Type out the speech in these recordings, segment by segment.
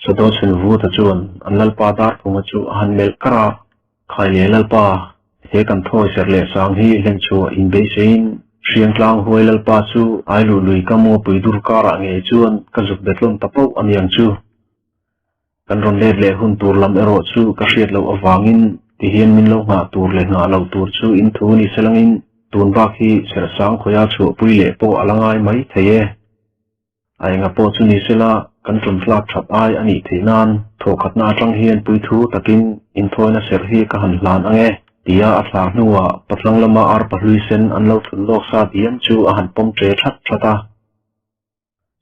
Sawdawchhun Vuta chuan an Lalpa Darphunga chu a han melh kar a, Khai leh Lalpa, he kan thawi serh leh sang hi hlenchhuah inbeiseiin Hriangtlang huai Lalpa chu Ailuh lui ka muapui dur karah ngei chuan ka zuk betlawn ta pauh a niang chu. Kan rawn let leh hun tur lam erawh chu ka hriat loh avangin tihian min lo nghah tur leh nghah loh tur chu in thu ni selangin tun bak hi Serhsang khawia chhuahpui leh pawh a la ngai mai thei e. A enga pawh chu ni sela kan tum tlak that ai a nih theih nan thawhkhatna atang hian puithu takin inthawina serh hi ka han hlan ang e tia a thlah hnuah patlang lama arpa hlui sen an lo thun lawk sa diam chu a han pawm ṭe that that a.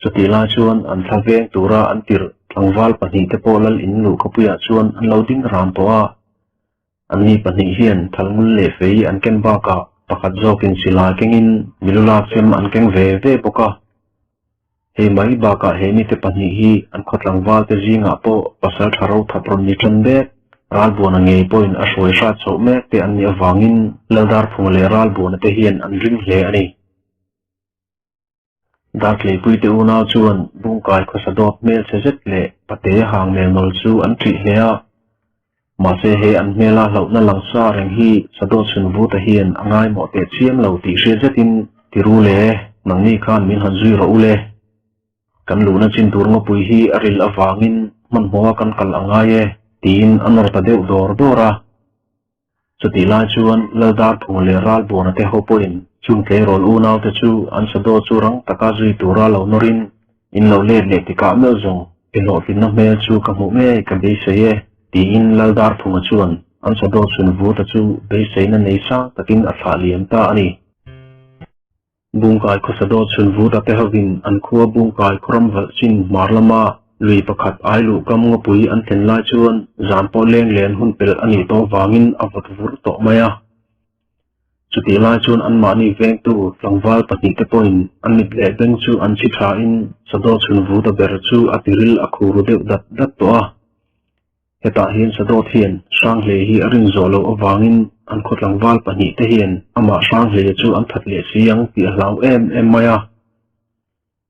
Chutih lai chuan an thla veng tura an tirh tlangval pahnihte pawh lal in luh khawpuiah chuan an lo ding ran tawh a. Anni pahnih hian thalngul leh fei an ken bakah pakhat zawkin silai kengin milula chem an keng ve ve bawk a. Hei mai bakah he mite pahnih hi an khaw tlangvalte zingah pawh pasal tha ro thap rawn ni tan mek, Ralbuana ngei pawhin a hruai hrat chhoh mek te an nih avangin Laldarphunga leh Ralbuana te hian an ring hle a ni. Dartleipuite unau chuan Bungkai khawsa dawt hmelchhe zet leh pate hang mel nawl chu an ṭih hle a. Mahse he an hmela hlauhna lang sa reng hi Sadawt Sunvuta hian a ngaimawh teh chiam lo tih hriat zetin, Ti ru le, nangni khan min han zui rawh u le. Kan luhna chin tur ngawpui hi a ril avangin hmanhmawha kan kal a ngai e, tiin a nawr ta deuh dawr dawr a. Chutih lai chuan Laldarphunga leh Ralbuana te ho pawhin chung tleirawl unaute chu an sadaw chu rang taka zui tura lo nawrin in lo let leh tikah meuh zawng i hlawhtlinna hmel chu ka hmuh ngei ka beisei e tiin Laldarphunga chuan an sadaw chhun vuta chu beiseina nei sang takin a thlah liam ta a ni. Bungkai khawsa dawt chhun vuta te hovin an khua Bungkai khawram valh chin hmar lama lui pakhat ai luh kam ngawpui an thlen lai chuan zan pawh leng len hun pelh a nih tawh vangin a vawt vur tawh mai a. Chutih lai chuan anmahni vengtu tlangval pahnih te pawhin an mit leh beng chu an chhi thain Sadawt chhun vuta ber chu a tiril a khur deuh dat dat tawh a. Hetah hian Sadawt hian Hranghlei hi a rin zawh loh avangin an khaw tlangval pahnihte hian amah Hranghleia chu an that leh si ang tih a hlau em em mai a.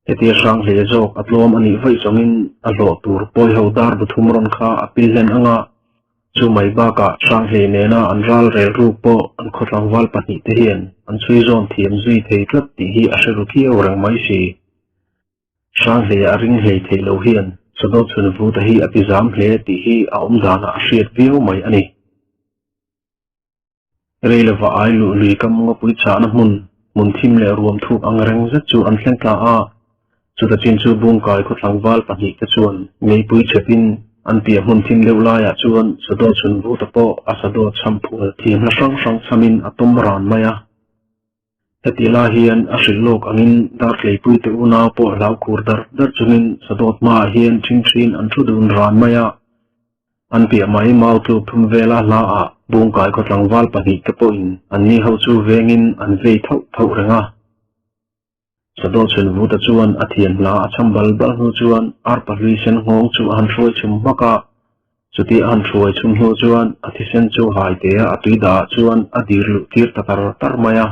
Hetia Hranghleia zawk a tlawm a nih vaih zawngin a hlawh tur pawiho dar bu thum rawn kha a pil hlen ang a, chu mai bakah Hranghlei nena an ral rel ruk pawh an khaw tlangval pahnihte hian an chhui zawn thiam zui thei tlat tih hi a hre ru khiau reng mai si. Hranghlei a ring hlei theih loh hian Sadawt chhun vuta hi a ti zam hle tih hi a awm danah a hriat viau mai a ni. Rei lova ai luh lui kam ngawpui chahna hmun, hmun thim leh ruam thuk ang reng zet chu an thleng tla a. Chuta chin chu Bungkai khaw tlangval pahnih te chuan meipui chhepin an piah hmun thim deuh laiah chuan Sadawt chhun vuta pawh a Sadawt chham phual thiamna hrang hrang chhamin a tawm ran mai a. Heti lai hian a hrilh lawk angin Dartleipuite unau pawh hlau khur dar dar chungin Sadawt hmaah hian ṭhingṭhin an thu dun ran mai a. An piah mai mau tluk thum vela hla ah Bungkai khaw tlangval pahnih te pawhin an ni ho chu vengin an vei thauh thauh reng a. Sadawt Chhunvuta chuan a thian hla a cham bal bal hnu chuan arpa hlui sen nghawng chu a han hruai chhum hmak a. Chuti a han hruai chhum hnu chuan a thisen chu hai te a tui dah ah chuan a dir luh tir ta tar tar mai a.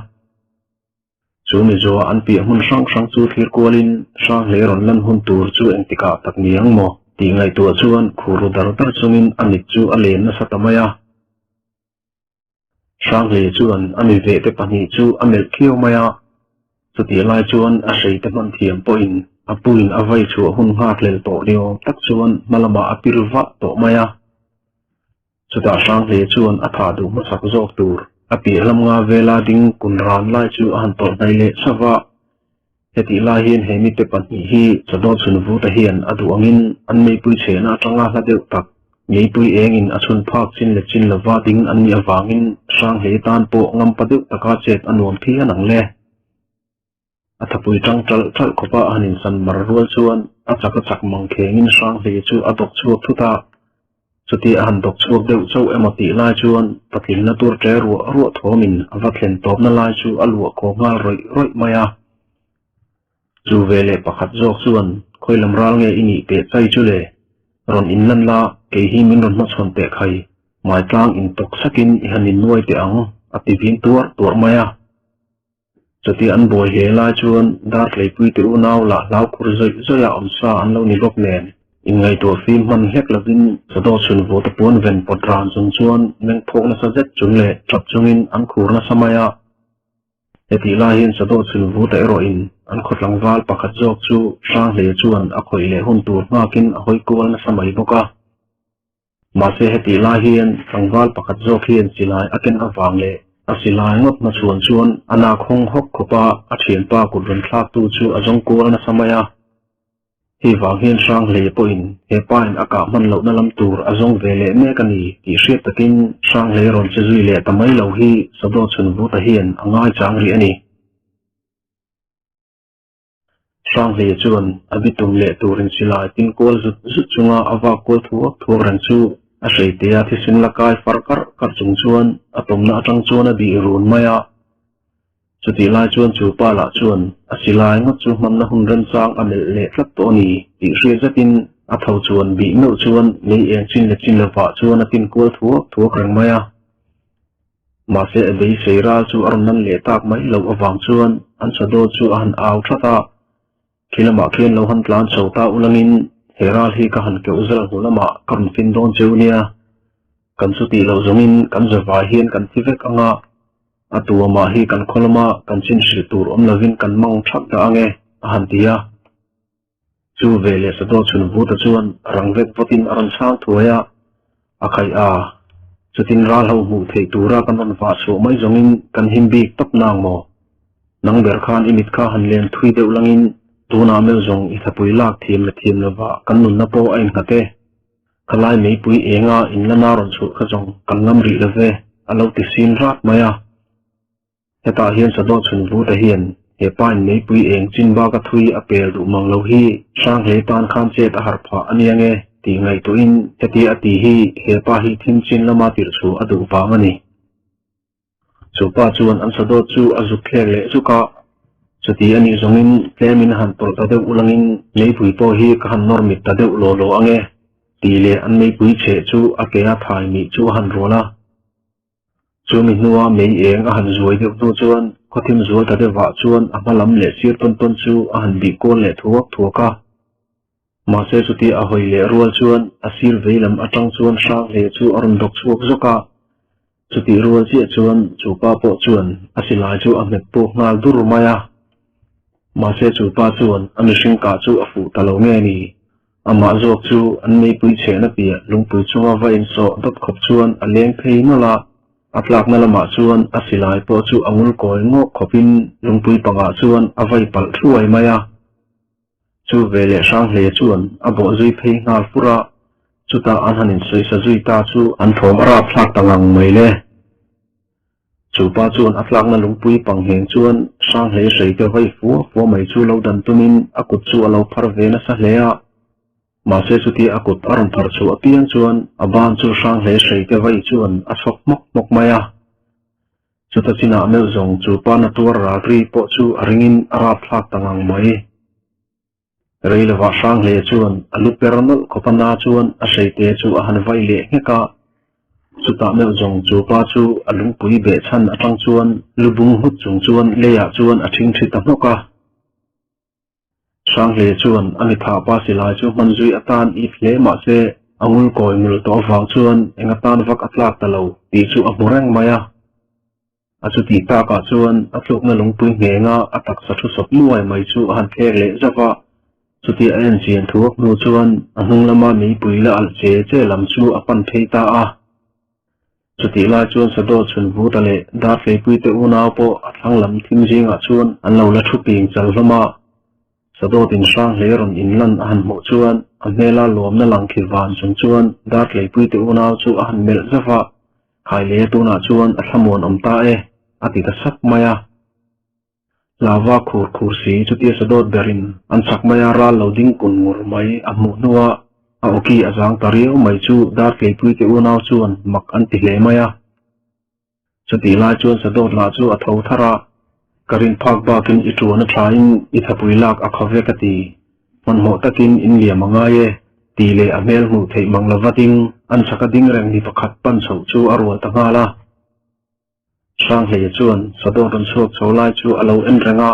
Chu mi zuah an piah hmun hrang hrang chu thlir kualin Hranghlei rawn lan hun tur chu engtikah tak ni ang maw tih ngaihtuah chuan khur ru dar dar chungin a mit chu a len nasa ta mai a. Hranghlei chuan a mi veh te pahnih chu a melh khiau mai a, chutih lai chuan a hrei te hman thiam pawhin a puin a vai chhuah hun nghak hlel tawh ni awm tak chuan hma lamah a pir vah tawh mai a. Chutah Hranghlei chuan a thah duh hmasak zawk tur a piah lam nga vela ding kun ran lai chu a han tawlh hnai leh chauh a. Hetih lai hian he mite pahnih hi Chadawt Chhunvuta hian a duh angin an meipui chhehna atanga hla deuh tak, meipui engin a chhun phak chin leh chin lova ding an nih avangin Hranghlei tan pawh ngampa deuh taka chet a nuam phian ang le. A thapui tang ṭalh ṭalh khawpa a han insan mar rual chuan a chak a chak mang khengin Hranghlei chu a dawk chhuak thut a. Chuti a han dawk chhuak deuh chauh emaw tih lai chuan patlinna tur ṭe ruah ruah thawmin a va thlen tawpna lai chu a luah khaw nghal rawih rawih mai a. Chu veleh pakhat zawk chuan khawi lam ral nge i nih teh chai chu le? Rawn inlan la, kei hi min rawn hmachhawn teh khai, hmaitlang intawk sakin i han innuai teh ang, a ti vin tuar tuar mai a. Chuti an buai hle lai chuan Dartleipuite unau lah hlau khur zawih zawih a awmsa an lo ni bawk nen. Inngaihtuah fim hman hlek lovin Sadaw chhun vawta puan ven pawt ran chung chuan meng phawk nasa zet chung leh tap chungin an khur nasa mai a. Hetih lai hian Sadaw chhun vuta erawhin an khaw tlangval pakhat zawk chu Hranghleia chuan a khawih leh hun tur nghakin a hawi kual nasa mai bawk a. Mahse hetih lai hian tlangval pakhat zawk hian silai a ken avang leh a silai ngawt hmachhuan chuan a nak hawng hawk khawpa a thianpa kut rawn thlaktu chu a zawng kual nasa mai a. Hei vang hian Hranghleia pawhin he pa in a kah hman lohna lam tur a zawng ve leh mek a ni tih hriat takin Hranghleia rawn che zui leh ta mai lo hi Sadaw chhunvuta hian a ngaichang rih a ni. Hranghleia chuan a bitum leh turin silai tin kual zut zut chunga a vak kual thuak thuak reng chu a hreitea thisen la kai far karh karh chung chuan a tawmna atang chuan a bih run mai a. Chutih lai chuan chu pa lah chuan a silai ngawt chu hmanna hun remchang a melh leh tlat tawh a ni tih hriat zetin a tho chuan bih meuh chuan lei eng chin leh chin lovah chuan a tin kual thuak thuak reng mai a. Mahse a beisei ral chu a rawn nan leh tak mai loh avang chuan an chawdaw chu a han au that a, khi lamah khian lo han tlan chho ta ulangin he ral hi ka han keuh zal hnu lamah ka rawn fin dawn cheu nia, kan chu tih loh zawngin kan zavai hian kan thi vek anga, a tu amah hi kan khaw lama kan chin hrilh tur awm lovin kan mang thak dah ange a han ti a. Chu veleh Sadaw chhun Vuta chuan rang vek vawtin a rawn chhang thuai a, a khaih a, chutin ral ho hmuh theih tura kan rawn vah chhuah mai zawngin kan him bik tawp nang maw? Nang ber khan i mit kha han len thui deuh langin tunah meuh zawng i thapui lak thiam la thiam lova kan nunna pawh a innghat e. Khalai meipui enga inlana rawn chhuah kha zawng kan ngam rih love a lo ti sin rat mai a. Hetah hian Sadaw chhunvute hian he pa in meipui eng chin bak a thui a pel duh mang lo hi Hranghei tan khan chet a harh phah a nia nge tih ngaihtuahin hetia a ti hi he pa hi thim chin lama tirh chhuah a duh vang a ni. Chu pa chuan an Sadaw chu a zuk thlek leh zuk a, chuti a nih zawngin tlemin a han tawlh ta deuh ulangin meipui pawh hi ka han nawr mit ta deuh law law ange tih leh an meipui chheh chu a ke a thai mih chu a han rual a. Chumi hnua mei eng a han zuai deuh hnu chuan khawthim zual ta deuhah chuan a hma lam leh sir tawn tawn chu a han bih kual leh thuak thuak a. Mahse chutia a hawi leh rual chuan a sir vei lam atang chuan hrang hle chu a rawn dawk chhuak zawk a. Chutih rual chiah chuan chu pa pawh chuan a silai chu a hmet puak nghal dur mai a. Mahse chu pa chuan a mihring kah chu a fuh ta lo nge ni? Amah zawk chu an meipui chhehna piah lungpui chunga va insawh dawt khawp chuan a leng phei nawlh a, a tlakna lamah chuan a silai pawh chu a ngul kawi ngawk khawpin lungpui pangah chuan a vai palh thuai mai a. Chu veleh Hranghleia chuan a bawh zui phei nghal fur a, chutah an han insawisa zui ta chu an thawm a rapthlak ta ngang mai le. Chu pa chuan a tlakna lungpui pang ngheng chuan Hranghleia hreite vawi fua fua mai chu lo dan tumin a kut chu a lo phar ve nasa hle a. Mahse chutia a kut a rawn phar chhuah apiang chuan a ban chu Hranghleia hreite vawi chuan a chhawk hmawk hmawk mai a. Chuta chinah meuh zawng chu pa na tuar ral ri pawh chu a ringin a rapthlak ta ngang mai. Rei lovah Hranghleia chuan a lu per nawlh khawp a na chuan a hreite chu a han vai leh nghek a. Chutah meuh zawng chu pa chu a lungpui beh chhan atang chuan lu bung nghut chung chuan leiah chuan a thing thi ta hnawk a. Hranghleia chuan a mitha pa silai chu hman zui atan ip hle mah se a ngul kawi ngul tawh avang chuan eng atan vak a tlak ta lo tih chu a hmu reng mai a. A chutih takah chuan a tlukna lungpui nghenga a taksa thu sawp nuai mai chu a han thlek leh zauh a. Chutia a enchian thuak hnu chuan a hnung lama meipui la alh che che lam chu a pan phei ta a. Chutih lai chuan Sadaw chhunvuta leh Dartleipuite unau pawh a thlang lam thim zingah chuan an lo la thu ping chal hlawm a. Sadaw tinhrang hle rawn inlan a han hmuh chuan a hmela lawmna lang khi van chung chuan Dartleipuite unau chu a han melh zauh a. Khaile tunah chuan a thlamuan awm ta e, a ti ta sak mai a. Lava khur khur si chutia sadawt berin an chak mai a ral lo ding kun ngur mai a hmuh hnuah a awki a zang ta riau mai chu Dartleipuite unau chuan mak an ti hle mai a. Chutih lai chuan sadawt lah chu a tho thar a, ka rin phak bakin i tuan a thain i thapui lak a khaw ve ka ti. Hmanhmawh takin in liam a ngai e, tih leh a hmel hmuh theih mang lova ding an chaka ding reng mi pakhat pan chhoh chu a rual ta nghal a. Hranghleia chuan Sadawt rawn chhuak chho lai chu a lo en reng a.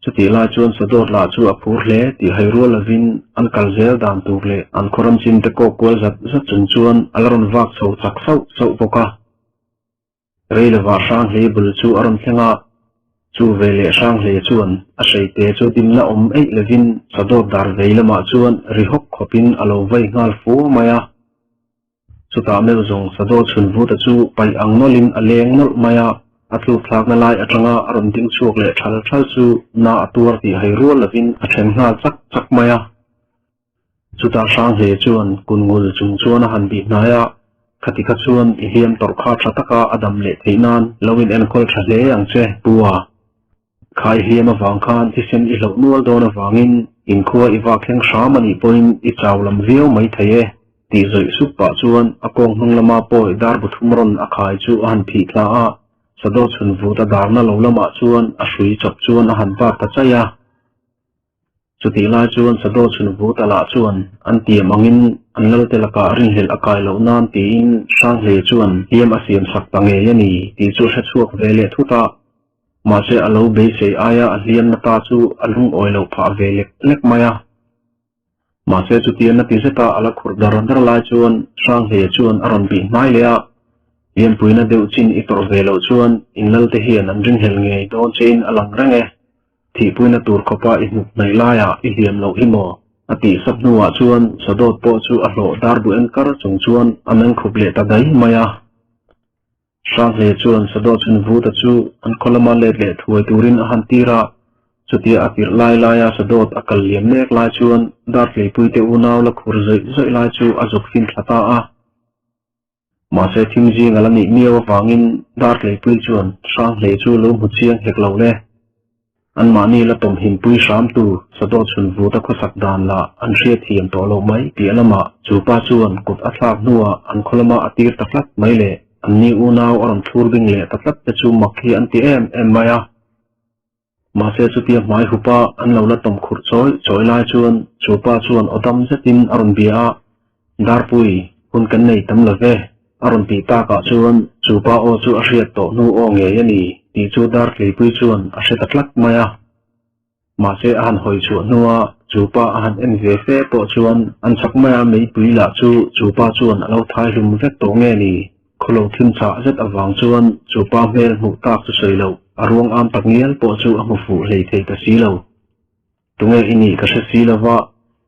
Chutih lai chuan Sadawt lah chu a phur hle tih hai rual lovin an kal zel dan tur leh an khawram chin te kawk kual zat zat chung chuan a la rawn vak chho chak sauh sauh bawk a. Rei lovah Hranghlei bul chu a rawn thleng a, chu veleh Hranghlei chuan a hreite chu dimna awm eih lovin Sadawt dar vei lamah chuan ri hawk khawpin a lo vai nghal fua mai a. Chutah meuh zawng Sadawt chhun vuta chu paih ang nawlhin a leng nawlh mai a, a tluk thlakna lai atanga a rawn ding chhuak leh thal thal chu na a tuar tih hai rual lovin a then nghal chak chak mai a. Chutah Hranghle chuan kun ngul chung chuan a han bih hnai a, Khati kha chuan i hliam tawrh kha tha taka a dam leh theih nan lo in enkawl tha hle ang che, Pu a. Khai hliam avang khan thisen i hloh nual dawn avangin inkhua i vak thleng hram a nih pawhin i chau lam viau mai thei e, tih zawih sup pah chuan a kawng hnung lama pawi dar bu thum rawn a khai chu a han phih thla a, Sadaw chhun vut a darna lo lamah chuan a hrui chawp chuan a han bat ta chaih a. Chutih lai chuan Sadaw chhun Vuta lah chuan an tiam angin an lalte lakah rinhlelh a kai loh nan tiin Hranghlei chuan hliam a siam sak ta ngei a ni tih chu a hre chhuak ve leh thut a. Mahse a lo beisei aia a hliamna ta chu a lungawi loh phah ve lek lek mai a. Mahse chutia na ti zeta a la khurh dar dar lai chuan Hranghlei chuan a rawn bih hnai leh a, Hliampuina deuh chin i tawrh ve loh chuan in lalte hian an ringhlel ngei dawn chein a lang reng e. Thihpuina tur khawpa i hnuk hnaih laiah i hliam loh hi maw? A tih sap hnuah chuan Sadawt pawh chu a hlawh dar bu en kar chung chuan a meng khup leh ta daih mai a. Hranghle chuan Sadawt chhun Vuta chu an khaw lama let leh thuai turin a han tir a, chutia a tirh lai laia Sadawt a kal liam mek lai chuan Dartleipuite unau la khur zawih zawih lai chu a zuk fin thla ta a. Mahse thim zing a la nih miau avangin Dartleipui chuan Hranghlei chu lo hmu chiang hek lo le. Anmahni la tawm himpui hramtu Sadawt chhun vuta khawsak dan lah an hriat thiam tawh loh mai piah lamah chu pa chuan kut a thlak hnuah an khaw lama a tir ta tlat mai leh anni unau a rawn thlur bing leh ta tlat te chu mak hi an ti em em mai a. Mahse chutia hmai hupa an lo la tawm khurh chawi chawi lai chuan chu pa chuan aw dam zetin a rawn bia a, Darpui, hun kan nei tam lo ve, a rawn tih takah chuan chu pa aw chu a hriat tawh hnu aw ngei a ni tih chu Dartleipui chuan a hre ta tlat mai a. Mahse a han hawi chhuah hnua chu pa a han en ve fe pawh chuan an chak mai a meipui lah chu chu pa chuan a lo thai hlum vek tawh nge ni? Khawlo thim chah zet avang chuan chu pa hmel hmuh tak chu sawi loh, a ruang am tak ngial pawh chu a hmu fuh hlei thei ta si lo. Tunge i nih ka hre si lova,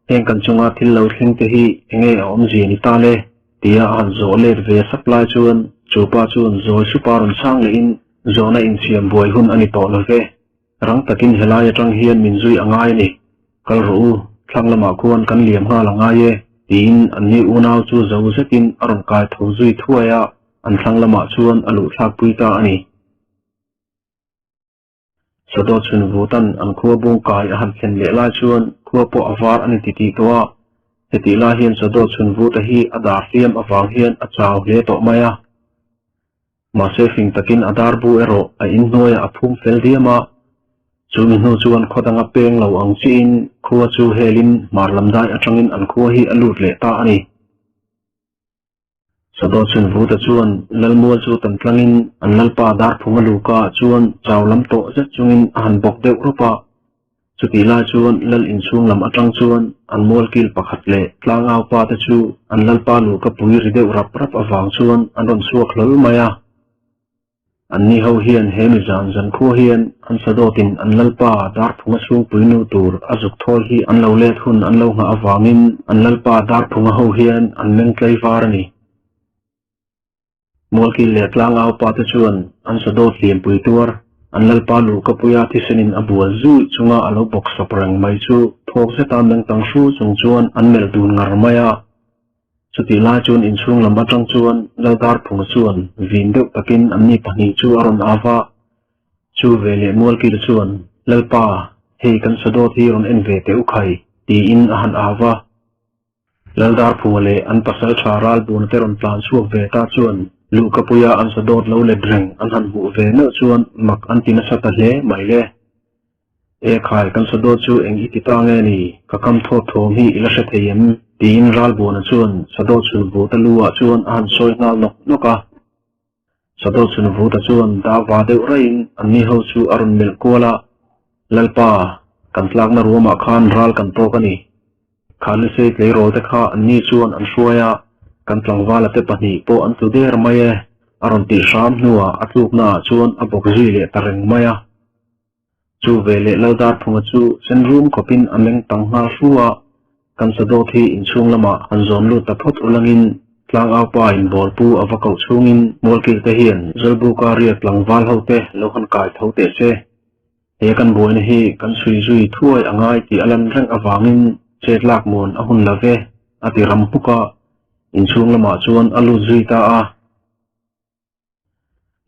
heng kan chunga thil lo thleng te hi enge a awmzia ni ta le? tia a han zawh let ve sap lai chuan chu pa chuan zawi supa rawn chhang lehin zawhna insiam buai hun a ni tawh lo ve. Rang takin helai atang hian min zui a ngai a ni. Kal rawh u, thlang lamah khuan kan liam nghal a ngai e, tiin anni unau chu zo zetin a rawn kai tho zui thuai a, an thlang lamah chuan a luh thlak pui ta a ni. Sadawt chhun vutan an khua bung kai a han thlen leh lai chuan khua pawh a var a ni titih tawh a, hetih lai hian Sadawt chhun vuta hi a dar hliam avang hian a chau hle tawh mai a. Mahse fing takin a dar bu erawh a inhnuaiah a phum fel diam a, chu mi hnu chuan khaw danga peng lo ang chiin khua chu helin hmar lam dai atangin an khua hi a lut leh ta a ni. Sadawt chhun Vuta chuan Lalmual chu tan tlangin an Lalpa Darphunga luka chuan chau lam tawh zet chungin a han bawk deuh rawp a, Chutih lai chuan lal inchhung lam atang chuan an mualkil pakhat leh tlangau pa te chu an lalpa luhka pui ri deuh rap rap avang chuan an rawn chhuak hlawl mai a. Anni ho hian he mi zan zan khua hian an sadawtin an lalpa Darphunga chhungpui nu tur a zuk thawl hi an lo let hun an lo nghah avangin an lalpa Darphunga ho hian an meng tlei var a ni. Mualkil leh tlangau pa te chuan an sadawt hliampui tuar, an lalpa luhkapuia thisenin a bual zui chunga a lo bawk sawp reng mai chu thawk zeta meng tang hru chung chuan an melh dun ngar mai a. Chutih lai chuan inchhung lam atang chuan Laldarphunga chuan vin deuh takin anni pahnih chu a rawn au va. Chu veleh Mualkil chuan, Lalpa, hei kan sadawt hi rawn en ve teh u khai, tiin a han au va. Laldarphunga leh an pasal tha ralbuna te rawn tlan chhuak ve ta chuan luhkapuia an sadawt lo let reng an han hmuh ve meuh chuan mak an ti nasa ta hle mai le. E khai, kan sadawt chu eng i ti ta nge ni? Ka kam thawt thawm hi i la hre thei em? tiin ralbuna chuan sadawt chhun vuta lu ah chuan a han sawi nghal nawk nawk a. Sadawt chhun vuta chuan dah va deuh raihin anni ho chu a rawn melh kual a. Lalpa, kan tlakna ruamah khan ral kan tawk a ni. Kha Lusei tleirawl te kha anni chuan an hruai a, kan tlangvala te pahnih pawh an tlu der mai e, a rawn tih hram hnuah a tluknaah chuan a bawk zui leh ta reng mai a. Chu veleh Laldarphunga chu sen rum khawpin a meng tang nghal hru a, kan sadawt hi inchhung lamah han zawn lut ta phawt ulangin tlangaupa in bawlpu a va koh chhungin Mualkil te hian Zawlbuka riak tlangval ho te lo han kai tho teh se. He kan buaina hi kan chhui zui thuai a ngai tih a lan reng avangin chet lak muan a hun lo ve, a ti ram hmuk a, inchhung lamah chuan a lut zui ta a.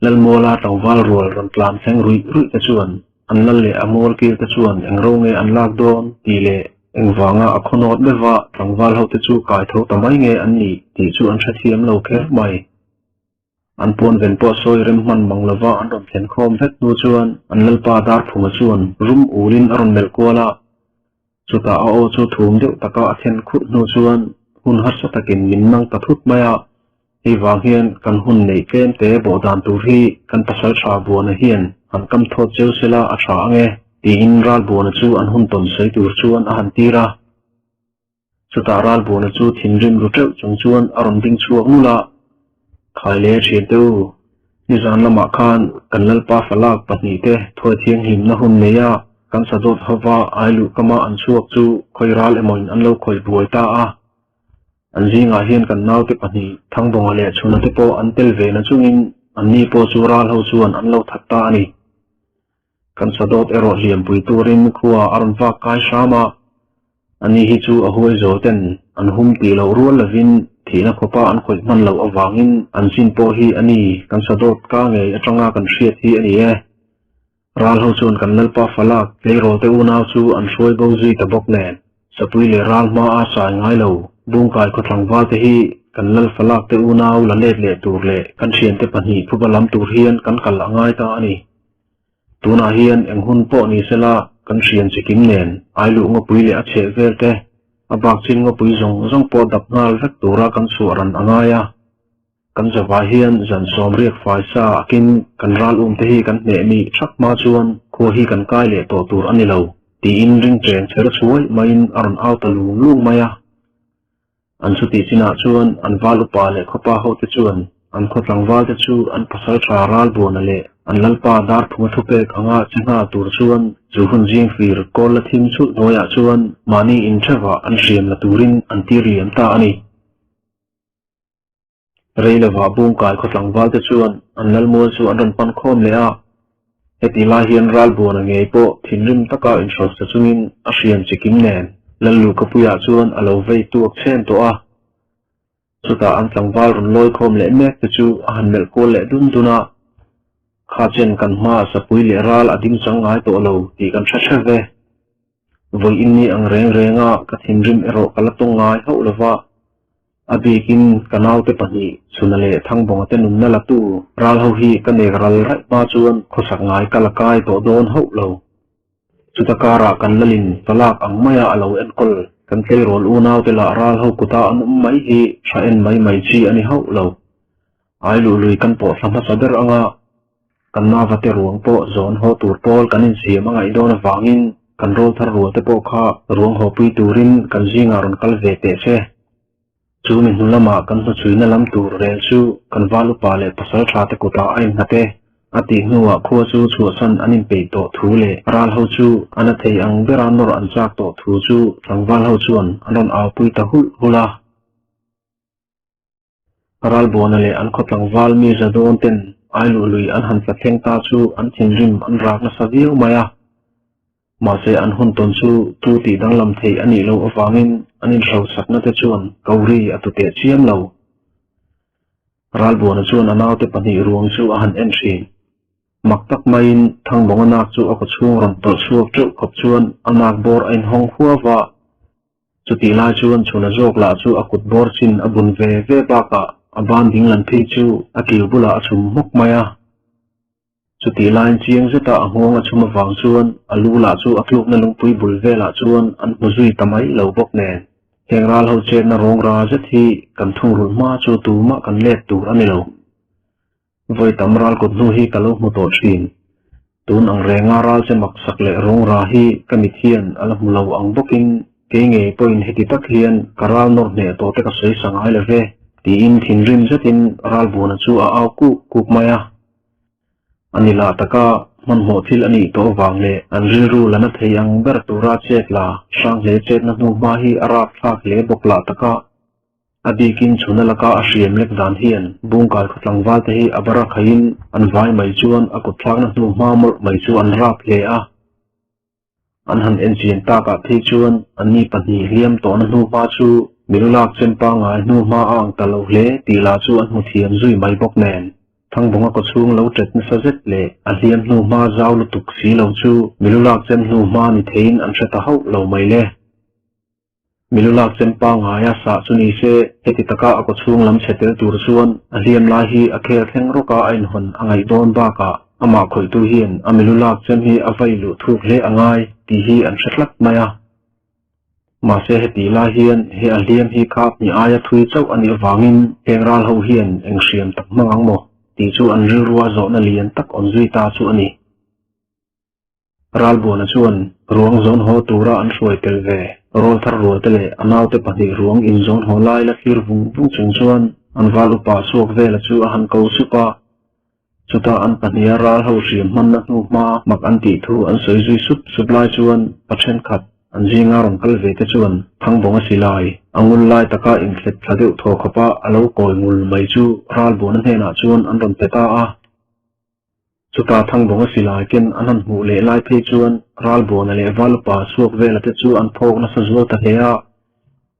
Lalmuala tlangval rual rawn tlan thleng ruih ruih te chuan an lal leh a mual kir te chuan eng ro nge an lak dawn tih leh engvanga a khawnawt meuh a tlangval ho te chu kai tho ta mai nge an nih tih chu an hrethiam lo kher mai. An puan ven pawh sawi rem hman mang lova an rawn thlen khawm vek hnu chuan an lalpa Darphunga chuan rum ulin a rawn melh kual a. Chutah a aw chu thum deuh taka a thlen khurh hnu chuan hun harsa takin min nang ta thut mai a, hei vang hian kan hun neih tlem te bawh dan tur hi kan pasal tha Buana hian han kam thawt cheu sela a tha ang e, tiin ral Buana chu an hun tawn sawi tur chuan a han tir a. Chutah ral Buana chu thinrim ru teuh chung chuan a rawn ding chhuak nulh a, Khai le thiante u, nizan lamah khan kan Lalpa falak pahnihte thuai thianghlimna hun nei a, kan sadawt hova ai luh kama an chhuak chu khawi ral emawin an lo khawih buai ta a. An zingah hian kan naute pahnih Thangbawnga leh Chhuna te pawh an tel ve na chungin anni pawh chu ral ho chuan an lo that ta a ni. Kan sadawt erawh hliampui turin khua a rawn vak kai hram a, ani hi chu a huai zawl ten an hum tih loh rual lovin thihna khawpa an khawih hman loh avangin an chin pawh hi a ni kan sadawt ka ngei atanga kan hriat hi a ni e. Ral ho chuan kan Lalpa falak tleirawl te unau chu an hruai bo zui ta bawk nen, Sapui leh ral hma a sai ngai lo, Bungkai khawthlangval te hi kan Lal falak te unau la let leh tur leh kan thiante pahnih phuba lam tur hian kan kal a ngai ta a ni. Tunah hian eng hun pawh ni sela kan hrian chikim nen Ailuh ngawpui leh a chheh vel te, a bak chin ngawpui zawng zawng pawh dap nghal vek tura kan chhuah ran a ngai a. Kan zavai hian zan sawm riak fai sa akin kan ral um te hi kan hneh mi thak hma chuan khua hi kan kai leh tawh tur a ni lo, tiin ring cheng chher chhuai maiin a rawn au ta lung lung mai a. An chutih chinah chuan an val upa leh khawpa hote chuan an khaw tlangval te chu an pasal tha ral buana leh an lalpa Darphunga thupek anga che nghal tur chuan chu hun zing fir kawl la thim chulh hnuaiah chuan mahni inthevah an hriam la turin an tir liam ta a ni. Rei lovah Bungkai khaw tlangval te chuan an lalmual chu an rawn pan khawm leh a, heti lai hian Ralbuana ngei pawh thinrim taka inhrawtsa chungin a hriam chikim nen Lalluhkapuiah chuan a lo vei tuak chhen tawh a. Chutah an tlangval rawn lawi khawm leh mek te chu a han melh kual leh dun dun a, Kha chen kan hmaah sapui leh ral a ding chang ngai tawh lo tih kan hre hre ve. Vawi in ni ang reng reng a ka thinrim erawh ka la tawng ngai hauh lova, a bikin ka naute pahnih Chhuna leh Thangbawnga te nunna la tu ral ho hi ka nek ral raih hma chuan khawsak ngai ka la kai tawh dawn hauh lo. Chuta karah kan lalin talak ang maia a lo enkawl kan tleirawl unaute lah ral ho kuta an awm mai hi tha en mai mai chi a ni hauh lo. Ai luh lui kan pawh thla hmasa ber anga Kan navate ruang pawh zawn haw tur pawl kan insiam a ngaih dawn avangin kan rawl thar rual te pawh kha ruang hawpui turin kan zingah rawn kal ve teh se. Chu mi hnu lamah kan hnuchhuina lam tur rel chu kan val upa leh pasal tha te kutah a innghat e. A tih hnuah khua chu chhuahsan an inpeih tawh thu leh ral ho chu a na thei ang bera nawr an chak tawh thu chu tlangval ho chuan an rawn aupui ta hulh hulh a. Ralbuana leh an khaw tlangval mi za dawn ten Ailuh lui an han tla thleng ta chu an thinrim an rak nasa viau mai a. Mahse an hun tawn chu tu tih danglam theih a nih loh avangin an inhrosakna te chuan ko ri a tu teh chiam lo. Ralbuana chuan a naute pahnih ruang chu a han en thin. Mak tak maiin Thangbawnga nak chu a kawchhung rawn tawlh chhuak teuh khawp chuan a nak bawr a inhawng huau a. Chutih lai chuan chhuna zawk lah chu a kut bawr chin a bun ve ve bakah a ban dinglan phei chu a kil bulah a chhum hmawk mai a. Chutih laiin chiang zeta a nghawng a chhum avang chuan a lu lah chu a tlukna lungpui bul velah chuan an hmu zui ta mai lo bawk nen. Heng ral ho chetna rawng ra zet hi kan thungrulh hma chu tumah kan let tur a ni lo. Vawi tam ral kut hnu hi ka lo hmu tawh thin. Tun ang renga ral che mak sak leh rawng ra hi ka mit hian a la hmu lo ang bawkin kei ngei pawhin heti tak hian ka ral nawr hneh tawh te ka sawi sa ngai lo ve, tiin thinrim zetin Ralbuana chu a au kuk kuk mai a. A ni lah taka hmanhmawh thil a nih tawh avang leh an rilru la na thei ang ber tura chet la hrang hle chetna hnuhma hi a rapthlak hle bawk lah taka. A bikin chhuna laka a hriam lek dan hian Bungkai khaw tlangval te hi a bara khaihin an vai mai chuan a kut thlakna hnu hma mawlh mai chu an rap hle a. An han enchian takah phei chuan anni pahnih hliam tawhna hnu hma chu milulak chem pangngai hnu hma a ang ta lo hle tih lah chu an hmu thiam zui mai bawk nen. Thangbawnga kawchhung lo ṭet nasa zet leh a hliam hnu hma zau lutuk si lo chu milulak chem hnu hma ni theiin an hre ta hauh lo mai le. Milu lak chem pangngaia sah chu ni se, heti taka a kawchhung lam chhe tel tur chuan a hliam lai hi a khel thleng rawk a a inhawn a ngaih dawn bakah amah khawihtu hian a milu lak chem hi a vai luh thuk hle a ngai tih hi an hre tlat mai a. Mahse heti lai hian he a hliam hi khap hnih aia thui chauh a nih avangin heng ral ho hian eng hriam tak hmang ang maw tih chu an rilrua zawhna lian tak awm zui ta chu a ni. Ralbuana chuan ruang zawn haw tura an hruai tel ve. Rawlthar rualte leh a naute pahnih ruang inzawn haw lai la thlir vung vung chung chuan an val upa chhuak vela chu a han ko sup a. Chutah an pahniha ral ho hriam hmanna hnu hma mak an tih thu an sawi zui sup sup lai chuan pa thenkhat an zinga rawn kal ve te chuan Thangbawnga silai a ngul lai taka inthlep thla deuh thaw khawpa a lo kawi ngul mai chu Ralbuana hnenah chuan an rawn pe ta a. Chutah Thangbawnga silai ken an han hmuh leh lai phei chuan Ralbuana leh Valupa chhuak vela te chu an phawk nasa zual ta hle a.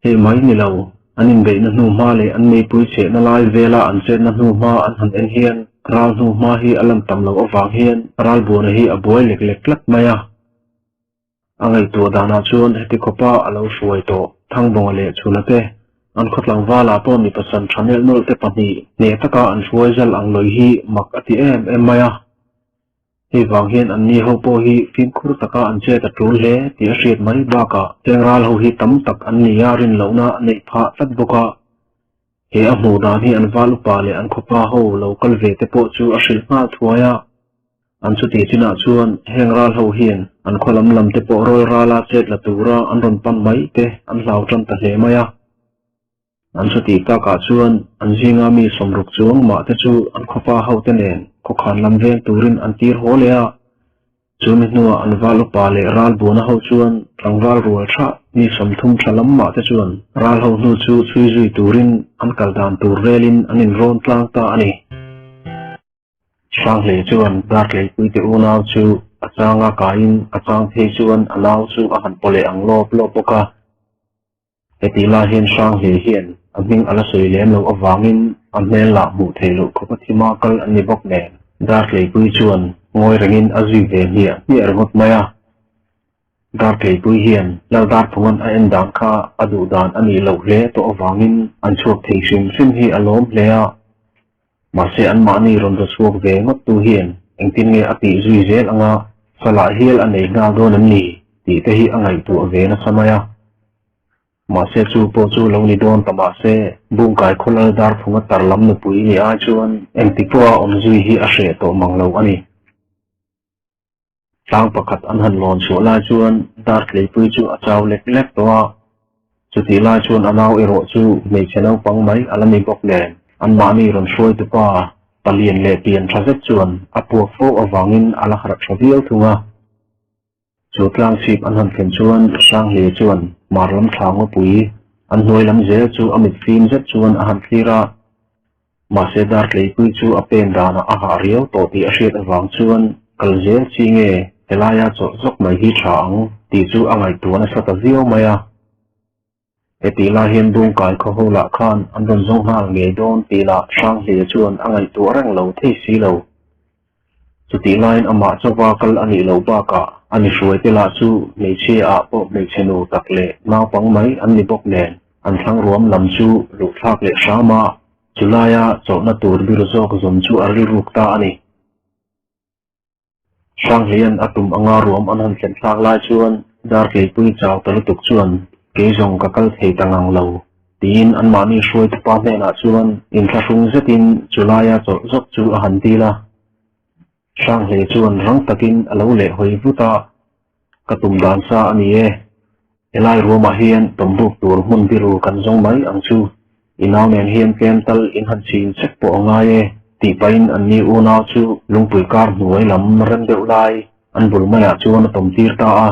Hei mai ni lo, an inbeihna hnu hma leh an meipui chehna lai vela an chetna hnu hma an han en hian ral hnu hma hi a lan tam loh avang hian Ralbuana hi a buai lek lek tlat mai a. A ngaihtuah danah chuan heti khawpa a lo hruai tawh Thangbawnga leh Chhuna te, an khaw tlangvalah pawh mipa san tha nelh nawlh te pahnih hneh taka an hruai zal ang lawi hi mak a ti em em mai a. Hei vang hian anni ho pawh hi fimkhur taka an chet a tul hle tih a hriat mai bakah Chengral ho hi tam tak an ni a rin lohna a neih phah tlat bawk a. He a hmuh dan hi an val upa leh an khawpa ho lo kal ve te pawh chu a hrilh nghal thuai a. An chuti chinah chuan heng ral ho hian an khaw lam lam te pawh rawl rala chet la tura an rawn pan mai te an hlau tan ta hle mai a. An chuti takah chuan an zinga mi sawmruk chuang mah te chu an khawpa ho te nen khawkhan lam veng turin an tir haw leh a. Chu mi hnuah an val upa leh ral buana ho chuan tlangval rual tha mi 30 tha lam mah te chuan ral ho hnu chu chhui zui turin an kal dan tur relin an inrawn tlang ta a ni. Hranghleia chuan Dartleipuite unau chu a changa kaiin a chang phei chuan a nau chu a han paw leh ang lawp lawp bawk a. Hetih lai hian Hranghleia hian a hming a la sawi lem loh avangin a hmel lah hmuh theih loh khawpa thima kal an ni bawk nen Dartleipui chuan ngawi rengin a zui ve hmiah hmiah ringawt mai a. Dartleipui hian Laldarphunga'n a en dan kha a duh dan a nih loh hle tawh avangin an chhuak thei hrim hrim hi a lawm hle a. Mahse anmahni rawn za chhuak ve ngawt tu hian engtin nge a tih zui zel anga salah hial a nei nghal dawn em ni tih te hi a ngaihtuah ve nasa mai a. Mahse chu pawh chu lo ni dawn ta mahse Bungkai khawlal Darphunga tar lam nupui ni ai chuan engti pawha awm zui hi a hreh tawh mang lo a ni. Tlang pakhat an han lawn chhuah lai chuan Dartleipui chu a chau lek lek tawh a, chutih lai chuan a nau erawh chu hmeichhe naupang mai a la ni bawk nen anmahni rawn hruaitu pa palian leh pian tha zet chuan a puak fo avangin a la harh tha viau thung a. Chu tlang chhip an han thlen chuan Hranghleia chuan hmar lam thla ngawpui an hnuai lam zel chu a mit fim zet chuan a han thlir a. Mahse Dartleipui chu a pen danah a hah riau tawh tih a hriat avang chuan kal zel chi nge helaia chawlh zawk mai hi tha ang tih chu a ngaihtuah nasa ta viau mai a. Hetih lai hian Bungkai khaw ho lah khan an rawn zawng nghal ngei dawn tih lah Hranghleia chuan a ngaihtuah reng lo thei si lo. Chutih laiin amah chauva kal a nih loh bakah a ni hruaite lah chu hmeichhia ah pawh hmeichhe nu tak leh naupang mai an ni bawk nen an thlang ruam lam chu luhthlak leh hram a, chulaia chawlhna tur bir zawk zawm chu a rilruk ta a ni. Hranghleia'n a tum anga ruam an han thlen thlak lai chuan Dartleipui chau ta lutuk chuan kei zawng ka kal thei ta ngang lo tiin anmahni hruaitupa hnenah chuan inthlahrung zetin chulaia chawlh zawk chu a han dil a. Hranghlei chuan rang takin a lo lehhawi vut a, Ka tum dan sa a ni e. Helai ruamah hian tawmbuk tur hmun biru kan zawng mai ang chu. I nau nen hian tlem tal in han chhin chek pawh a ngai e, tih pahin an ni unau chu lungpui kar hnuai lam rem deuh lai an bul maiah chuan a tawm tir ta a.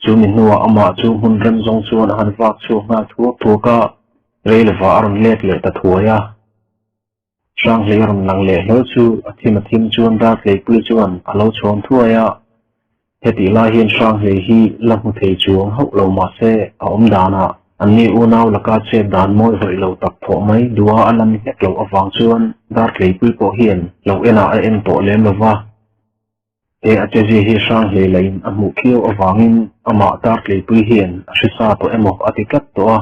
Chu mi hnuah amah chu hmun rem zawng chuan a han vak chhuak nghal thuak thuak a, rei lovah a rawn let leh ta thuai a. Hranghlei a rawn lang leh hlawl chu a thim a thim chuan Dartleipui chuan a lo chhawn thuai a. Hetih lai hian Hranghlei hi la hmu thei chuang hauh lo mah se a awm danah anni unau laka chet dan mawi hawih lo tak thawh mai duha a lan hlek loh avang chuan Dartleipui pawh hian lo enah a en tawh lem lo va. He a chezia hi Hranghlei lahin a hmuh khiau avangin amah Dartleipui hian a hrisa tawh emaw a ti tlat tawh a.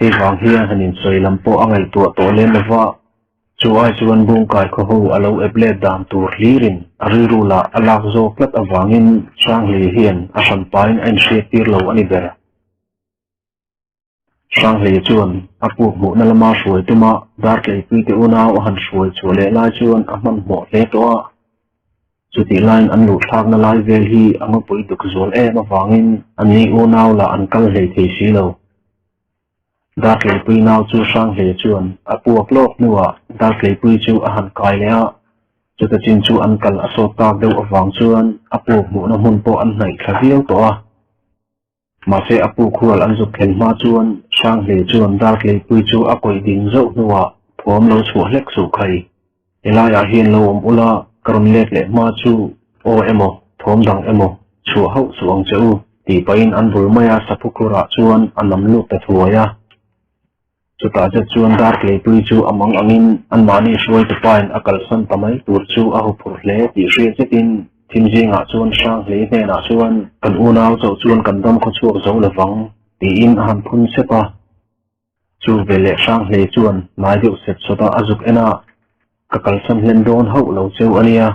Hei vang hian han insawi lam pawh a ngaihtuah tawh lem lo va, chu ai chuan Bungkai khaw ho a lo ep let dan tur hlirin a rilru lah a lak zawk tlat avangin Hranghlei hian a hranpain a inhriat tir lo a ni ber. Hranghlei chuan a puk hmuhna lama hruai tuma Dartleipuite unau a han hruai chhuah leh lai chuan a hmanhmawh hle tawh a, chutih laiin an luhthlakna lai vel hi a ngawpui duk zual em avangin anni unau lah an kal hlei thei si lo. Dartleipui nau chu Hranghlei chuan a puak lawk hnuah Dartleipui chu a han kai leh a, chuta chin chu an kal a sawt tak deuh avang chuan a puk hmuhna hmun pawh an hnaih thla viau tawh a. Mahse a puk hual an zuk thlen hma chuan Hranghlei chuan Dartleipui chu a kawih ding zauh hnuah thawm lo chhuah hlek suh khai. Helaiah hian lo awm ula ka rawn let leh hma chu aw emaw thawm dang emaw chhuah hauh suh ang che u tih pahin an bul maia saphu khurah chuan a nam lut ta thuai a. Chutah zet chuan Dartleipui chu a mang angin anmahni hruaitu pain a kalsan ta mai tur chu a huphurh hle tih hriat zetin thim zingah chuan Hranghlei hnenah chuan kan unau chauh chuan kan dam khaw chhuak zo lovang tiin a han phun sep a. Chu veleh Hranghlei chuan hnai deuh sep sawt a a zuk en a, Ka kalsan hlen dawn hauh lo cheu a nia,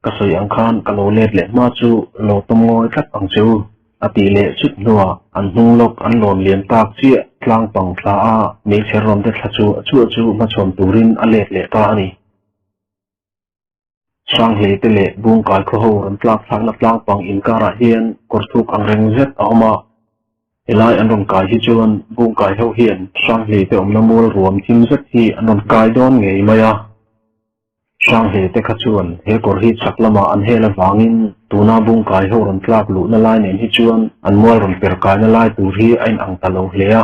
ka sawi ang khan ka lo let leh hma chu lo tawm ngawi tlat ang che u, a tih leh chut hnuah an hnung lawk an lawn liam tak chiah tlang pang thla a meichher rawn te thla chu chuah chu hmachhawn turin a let leh ta a ni. Hranghlei te leh Bungkai khaw ho rawn tlak thlakna tlang pang inkarah hian kawr thuk ang reng zet a awm a, Helai an rawn kai hi chuan Bungkai ho hian Hranghlei te awmna mual ruam thim zet hi an rawn kai dawn ngei mai a. Hranghlei te kha chuan he kawr hi chhak lamah an hel avangin tuna Bungkai ho rawn tlak luhna lai nen hi chuan an mual rawn per kaina lai tur hi a inang ta lo hle a.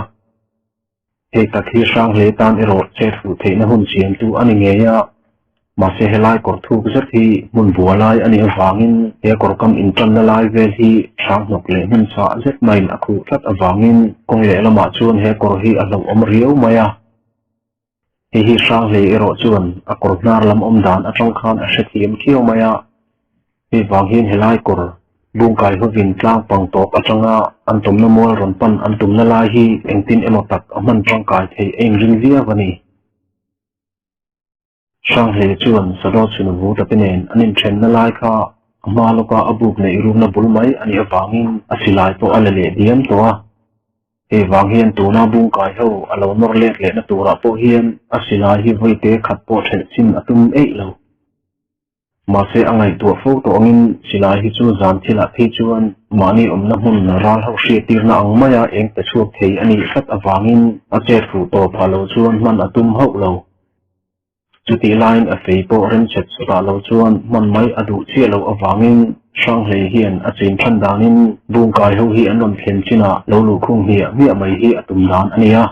Hei tak hi Hranghlei tan erawh chet fuh theihna hun siamtu a ni ngei a, mahse helai kawr thuk zet hi hmun bua lai a nih avangin he kawr kam intanna lai vel hi hranghnawk leh hmun chhah zet maiin a khuh tlat avangin kawng lehlamah chuan he kawr hi a hlauhawm riau mai a. Hei hi Hranghlei erawh chuan a kawr hnar lam awm dan atang khan a hrethiam khiau mai a, Hei vang hian helai kawr Bungkai hovin tlang pang tawp atanga an tumna mual rawn pan an tumna lai hi engtin emaw tak a hman tangkai theih a inring viau a ni. Hranghlei chuan Sadaw chhun vu tate nen an inthenna lai kha a hma lawka a buk neih rumna bul mai a nih avangin a silai pawh a la leh diam tawh a. Hei vang hian tuna Bungkai ho a lo nawr let lehna turah pawh hian a silai hi vawite khat pawh thelh chin a tum eih lo. Mahse a ngaihtuah fo tawh angin silai hi chu zan thilah phei chuan mahni awmna hmun ral ho hriattirna ang maia eng pe chhuak thei a nih tlat avangin a chet fuh tawh phah lo chuan hman a tum hauh lo. Chutih laiin a fei pawh remchet chutah lo chuan hman mai a duh chiah loh avangin Hranghlei hian a chin than danin Bungkai ho hi an rawn thlen chinah lo luhkhung hmiah hmiah mai hi a tum dan a ni a.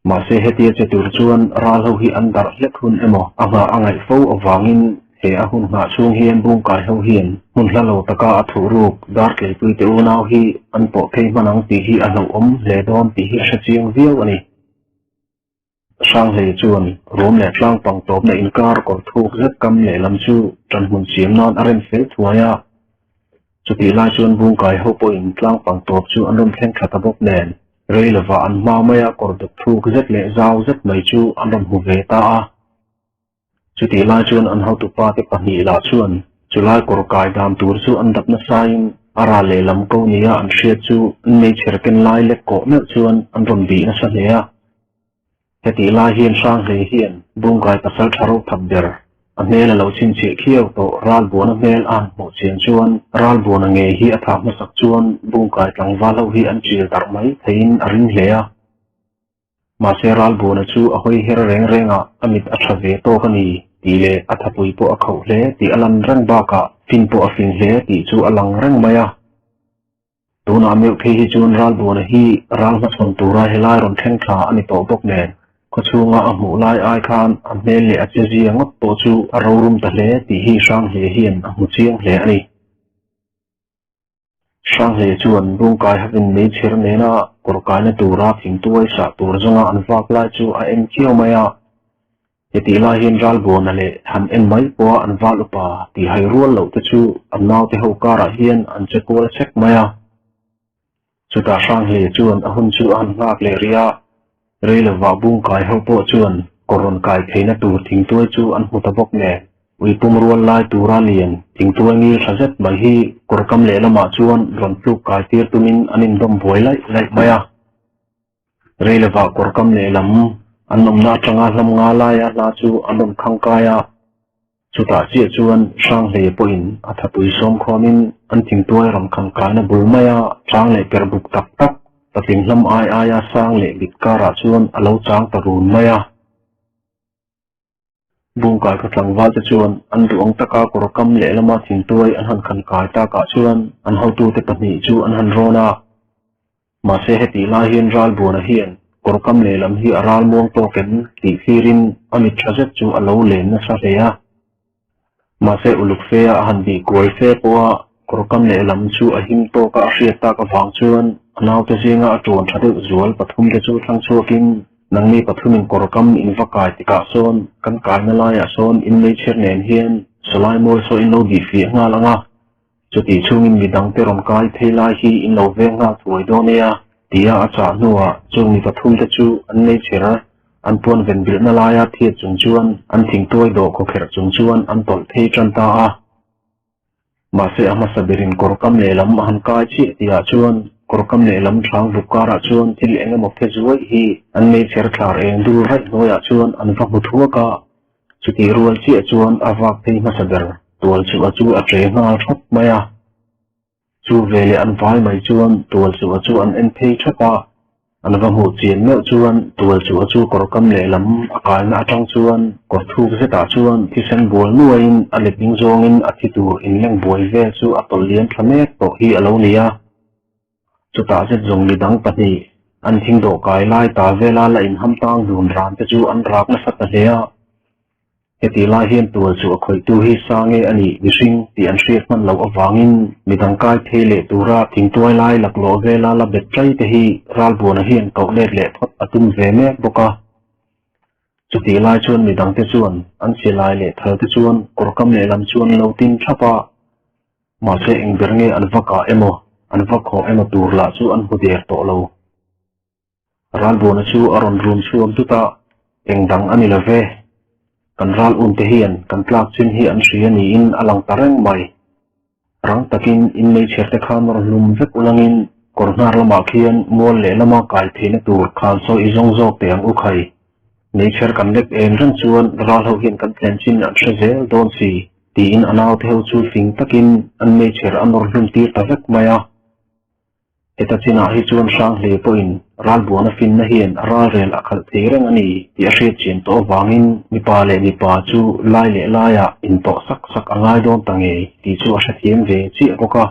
Mahse hetia che tur chuan ral ho hi an darh hlek hun emaw a nghah a ngaih fo avangin he a hun nghah chhung hian Bungkai ho hian hmun hla lo taka a thuh ruk Dartleipui te unau hi an pawh phei hman ang tih hi a hlauhawm hle dawn tih hi a hre chiang viau a ni. Hranghlei chuan rum leh tlang pang tawpna inkar kawr thuk zet kam lehlam chu ṭanhmun siam nan a rem fel thuai a. Chutih lai chuan Bungkai ho pawhin tlang pang tawp chu an rawn thleng thla ta bawk nen, rei lovah an hma maia kawr duk thluk zet leh zau zet mai chu an rawn hmu ve ta a. Chutih lai chuan an hotupa te pahnih lah chuan chulai kawr kai dan tur chu an dap nasain a ral lehlam ko nia an hriat chu an meichher ken lai lek kawh meuh chuan an rawn bih nasa hle a. Hetih lai hian Hranghlei hian Bungkai pasal tha ro thap ber. A hmel a lo chhinchhiah khiau tawh Ralbuana hmel a han hmuh chian chuan Ralbuana ngei hi a thah hmasak chuan Bungkai tlangval ho hi an ṭil darh mai theiin a ring hle a. Mahse Ralbuana chu a hawi her reng reng a, a mit a ṭha ve tawk a ni tih leh a thapui pawh a khauh hle tih a lan reng bakah fin pawh a fing hle tih chu a lang reng mai a. Tunah meuh phei hi chuan Ralbuana hi ral hmachhawn tura helai rawn thleng tha a ni tawh bawk nen, khawchhunga a hmuh lai ai khan a hmel leh a chezia ngawt pawh chu a rorum ta hle tih hi Hranghle hian a hmu chiang hle a ni. Hranghle chuan Bungkai hovin meichher nena kawr kaina tura thingtuai sah tur zawnga an vak lai chu a en chiau mai a. Hetih lai hian Ralbuana leh han en mai pawha an val upa tih hai rual loh te chu an naute ho karah hian an che kual sek mai a. Chutah Hranghle chuan a hun chu a han nghak leh rih a, Reilovah Bungkai ho pawh chuan kawr rawn kai theihna tur thingtuai chu an hmu ta bawk nen. Uipum rual lai tura lian thingtuai ngil tha zet mai hi kawr kam lehlamah chuan rawn tluk kai tir tumin an indawm buai laih laih mai a. Reilovah kawr kam lehlam an awmna atanga hlam nga laia hla chu an rawn khang kai a, chutah chiah chuan Hranghlei pawhin a thapui sawm khawmin an thingtuai rawn khang kaina bul maia chang leh per buk tak tak patling hlam ai aia sang leh bit karah chuan a lo chang ta run mai a. Bungkai khaw tlangval te chuan an duh ang taka kawr kam lehlama thingtuai an han khan kai takah chuan an hotute pahnih chu an han rawn a. Mahse hetih lai hian Ralbuana hian kawr kam lehlam hi a ral muang tawk em tih thlirin a mit tha zet chu a lo len nasa hle a. Mahse uluk fe a han bih kual fe pawha kawr kam lehlam chu a him tawka a hriat tak avang chuan a naute zinga a ṭuan ṭha deuh zual pathum te chu thlang chhuakin nangni pathumin kawr kam in va kai tikah sawn kan kaina laiah sawn in meichher nen hian sawlai mawi saw in lo bih fiah nghal ang a, chutih chhungin midangte rawn kai phei lai hi in lo veng nghal thuai dawn nia tia a chah hnuah chung mi pathum te chu an meichher An puan ven bilhna laia thiat chung chuan an thingtuai dawh khawkherh chung chuan an tawlh phei tan ta a. Mahse a hmasa berin kawr kam lehlam a han kai chiah tihah chuan kawr kam lehlam thlang vuk karah chuan thil eng emaw phe zuaih hi an meichher thlar eng dul raih hnuaiah chuan an va hmu thuak a. Chutih rual chiah chuan a vak phei hmasa ber tual chu a chu a ṭe nghal thawt mai a. Chu veleh an vai mai chuan tual chu a chu an en phei thap a, an va hmuh chian meuh chuan tual chu a chu kawr kam lehlam a kalna atang chuan kawr thuk zetah chuan thisen bual nuaiin a letling zawngin a thi tur inleng buai vel chu a tawlh liam thla mek tawh hi a lo ni a. Chutah zet zawng midang pahnih an thing dawhkai lai ta vela la inham tang dun ran te chu an rak nasa ta hle a. Heti lai hian tual chu a khawihtu hi sa nge a nih mihring tih an hriat hman loh avangin midang kai phei leh tura thingtuai lai laklawh vela la bet ṭai te hi Ralbuana hian koh let leh phawt a tum ve mek bawk a. Chutih lai chuan midangte chuan an silai leh thal te chuan kawrkam lehlam chuan lo tin ṭhap a, mahse eng ber nge an va kah emaw an va khawh emaw tur lah chu an hmu der tawh lo. Ralbuana chu a rawn rum chhuak dut a, eng dang a ni lo ve. Kan ral un te hian kan tlak chin hi an hria niin a lang ta reng mai. Rang takin inmeichher te khan rawn hlum vek ulangin kawr hnar lamah khian mual lehlama kai theihna tur khan sawi i zawng zawk teh ang u khai. Meichher kan lek en reng chuan ral ho hian kan tlen chin an hre zel dawn si tiin a naute ho chu fing takin an meichher a nawr hlum tir ta vek mai a. Heta chinah hi chuan Hranghle pawhin ralbuana finna hian a ralrel a khalh thei reng a ni tih a hriat chian tawh avangin mipa leh mipa chu lai leh laiah intawh sak sak a ngai dawn ta ngei tih chu a hrethiam ve chiah bawk a.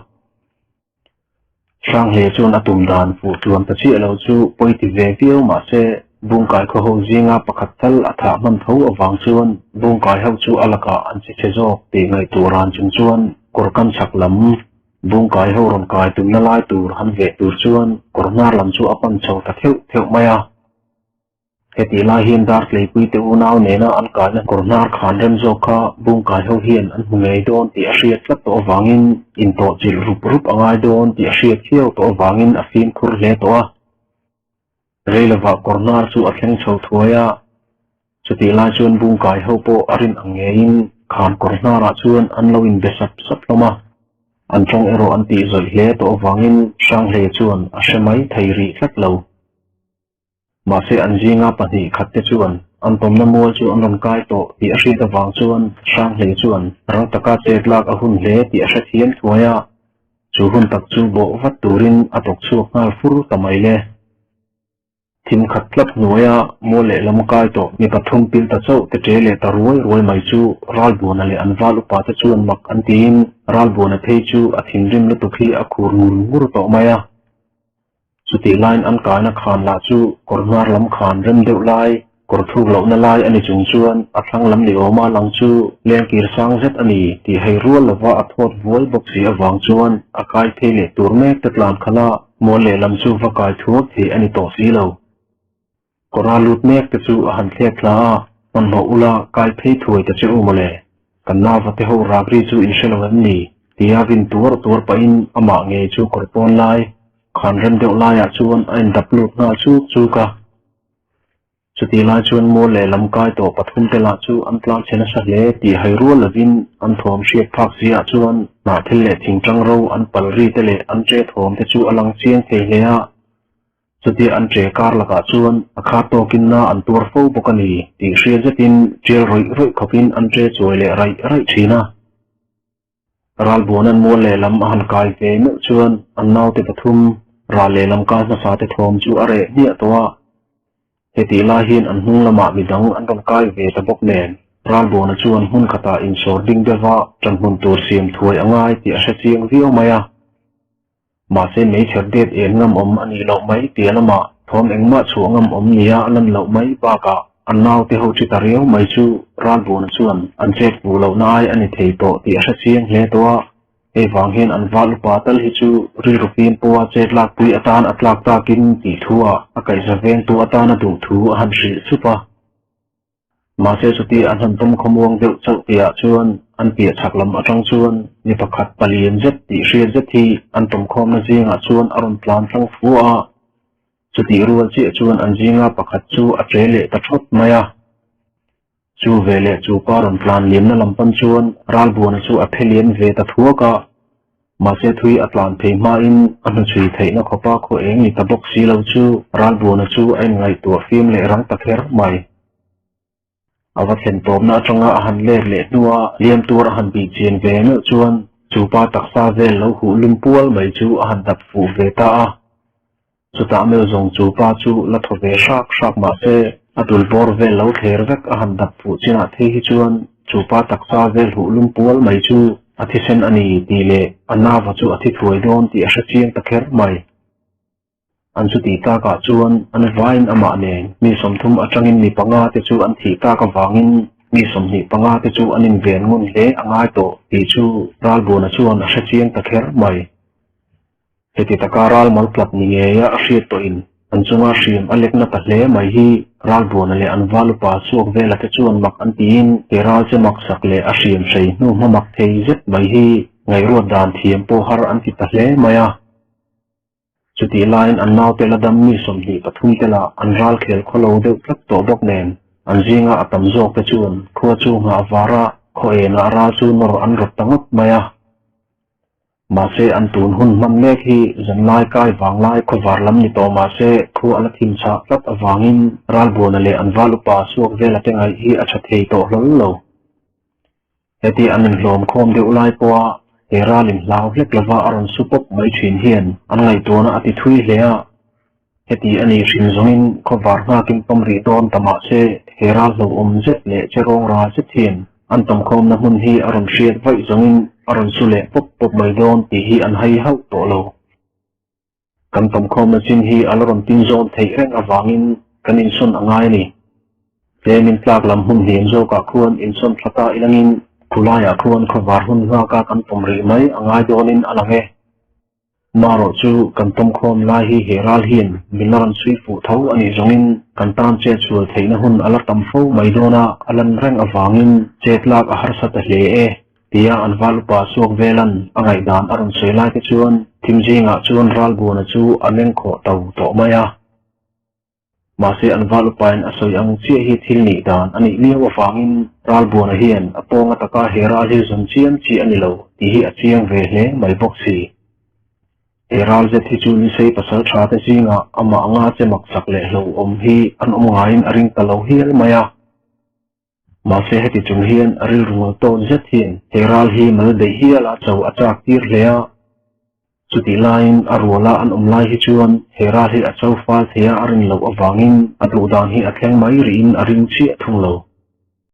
Hranghle chuan a tum dan fuh tluan ta chiah lo chu pawi ti ve viau mah se Bungkai khaw ho zinga pakhat tal a thah hman tho avang chuan Bungkai ho chu a lakah an che chhe zawk tih ngaihtuah ran chung chuan kawr kam chhak lam Bungkai ho rawn kai tumna lai tur han veh tur chuan kawr hnar lam chu a pan chho ta theuh theuh mai a. Hetih lai hian Dartleipui te unau nena an kaina kawr hnar khan rem zawk kha Bungkai ho hian an hmu ngei dawn tih a hriat tlat tawh avangin intawhchilh rup rup a ngai dawn tih a hriat thiau tawh avangin a fimkhur hle tawh a. Rei lovah kawr hnar chu a thleng chho thuai a, chutih lai chuan Bungkai ho pawh a rin ang ngeiin khan kawr hnarah chuan an lo inbe sap sap hlawm a, an tawng erawh an tih zawih hle tawh avangin Hranghle chuan a hre mai thei rih tlat lo. Mahse an zinga pahnih khat te chuan an tawmna mual chu an rawn kai tawh tih a hriat avang chuan Hranghlei chuan rang taka chet lak a hun hle tih a hrethiam thuai a, chu hun tak chu bawh vat turin a tawk chhuak nghal fur ta mai le. Thim khat tlat hnuaia mual lehlam kai tawh mi pathum pil ta chauh te ṭe leh ta ruai ruai mai chu Ralbuana leh an val upa te chuan mak an tiin Ralbuana phei chu a thinrim lutuk hi a khur ngur ngur tawh mai a. Chutih laiin an kaina khan lah chu kawr hnar lam khan rem deuh lai, kawr thuk lohna lai a ni chung chuan a thlang lam ni awma lang chu lengkir sang zet a ni tih hei rual lova a thawt vuai bawk si avang chuan a kai phei leh tur mek te tlan khalh a, mual lehlam chu va kai thuak thei a ni tawh si lo. Kawra lut mek te chu a han thlek thla a, hmanhmawh ula kai phei thuai ta che u mawle, kan nava te ho rak ri chu in hre lo em ni? tia vin tuar tuar pahin amah ngei chu kawr pawn lai, khan rem deuh laiah chuan a indap lut nghal chuk chuk a. Chutih lai chuan mual lehlam kai tawh pathum te lah chu an tlan chhe nasa hle tih hai rual lovin an thawm hriat phak ziah chuan hnahthil leh thingtang ro an pal ri te leh an ṭe thawm te chu a lang chiang thei hle a. Chutia an ṭe kar lakah chuan a kha tawkin na an tuar fo bawk a ni tih hriat zetin ṭial rawih rawih khawpin an ṭe chuai leh raih raih ṭhin a. Ralbuanan mual lehlam a han kai ve meuh chuan an naute pathum ral lehlam kai hmasa te thawm chu a reh hmiah tawh a. Hetih lai hian an hnung lamah midang an rawn kai ve ta bawk nen Ralbuana chuan hmun khatah insawr ding deuha ṭanhmun tur siam thuai a ngai tih a hre chiang viau mai a. Mahse meichher det en ngam awm a nih loh mai tia lamah thawm engmah chhuah ngam awm nia a lan loh mai bakah an naute ho ṭi ta riau mai chu Ralbuana chuan an chet fuh lohna ai a ni thei tawh tih a hre chiang hle tawh a. Hei vang hian an val upa tal hi chu rilru fim pawha chet lakpui atan a tlak takin tih thu-ah a kaihza vengtu atan a duh thu a han hrilh sup a. Mahse chuti an han tum khawmuang deuh chauh tihah chuan an piah chhak lam atang chuan mi pakhat palian zet tih hriat zet hi an tumkhawmna zingah chuan a rawn tlan tlang fu a. Chutih rual chiah chuan an zinga pakhat chu a che leh ta thawt mai a. Chu veleh chu pa rawn tlan liamna lam pan chuan Ralbuana chu a phe liam ve ta thuak a. Mahse thui a tlan phei hmain a hnuchhui theihna khawpa khaw eng ni ta bawk si lo chu Ralbuana chu a inngaihtuah fim leh rang ta kher mai. A va thlen tawpna atanga a han let leh hnua liam tur a han bih chian ve meuh chuan chu pa taksa vel lo huh lum pual mai chu a han dap fuh ve ta a. Chutah meuh zawng chu pa chu la thaw ve hrak hrak mah se a dul bawr vel lo thler vek a han dap fuh chinah phei hi chuan chu pa taksa vel huh lum pual mai chu a thisen a ni tih leh a nava chu a thi thuai dawn tih a hre chiang ta kher mai. An chutih takah chuan an vaiin amah nen mi 30 atangin mi panga te chu an thih tak avangin mi 25 te chu an inven ngun hle a ngai tawh tih chu Ralbuana chuan a hre chiang ta kher mai. Heti taka ral mal tlat ni ngeia a hriat tawhin an chunga hriam a lekna ta hle mai hi Ralbuana leh an val upa chhuak vela te chuan mak an tiin he ral che maksak leh a hriam hrei hnu hma mak thei zet mai hi ngaihruat dan thiam pawh har an ti ta hle mai a. Chutih laiin an naute la dam mi 23 te lah an ral khel khaw lo deuh tlat tawh bawk nen, an zinga a tam zawk te chuan khua chu nghah vara khaw enah ral chu nawr an rawt ta ngawt mai a. Mahse an tun hun hman mek hi zanlai kai vanglai khawvar lam ni tawh mahse khua a la thim chhah tlat avangin Ralbuana leh an val upa suak vela te ngaih hi a tha thei tawh hlawl lo. Heti an inhlawm khawm deuh lai pawha he ral inhlau hlek lova a rawn su pawp mai thin hian an ngaihtuahna a ti thui hle a. Heti a ni hrim zawngin khawvar nghakin pawm rih dawn ta mahse he ral hlauhawm zet leh che rawng ral zet hian an tawmkhawmna hmun hi a rawn hriat vaih zawngin a rawn su leh pawp pawp mai dawn tih hi an hai hauh tawh lo. Kan tawmkhawmna chin hi a la rawn tin zawn theih reng avangin kan insawn a ngai a ni. Tlemin tlak lam hmun hniam zawkah khuan insawn thla ta ilangin khulaiah khuan khawvar hun nghaka kan tawm rih mai a ngai dawnin a lang e. Marawh chu kan tawmkhawm lai hi he ral hian min la rawn chhui fuh tho a nih zawngin kan tan chet sual theihna hun a la tam fo mai dawn a, a lan reng avangin chet lak a harsa ta hle e. Tia an val upa suak velan a ngaihdan a rawn sawi lai te chuan thim zingah chuan Ralbuana chu a meng khawh to tawh mai a. Mahse an val upain a sawi ang chiah hi thil nih dan a nih miau avangin Ralbuana hian a pawnga taka he ral hi zawn chiam chi a ni lo tih hi a chiang ve hle mai bawk si. He ral zet hi chu Lusei pasal tha te zingah amah anga che maksak leh hlauhawm hi an awm ngaiin a ring ta lo hial mai a. Mahse heti chung hian a rilru ngawt tawn zet hian he ral hi mal beih hial a cho a chak tir hle a. Chutih laiin a ruala an awm lai hi chuan he ral hi a cho fal thei a a rin loh avangin a duh dan hi a thleng mai rihin a ring chiah thung lo.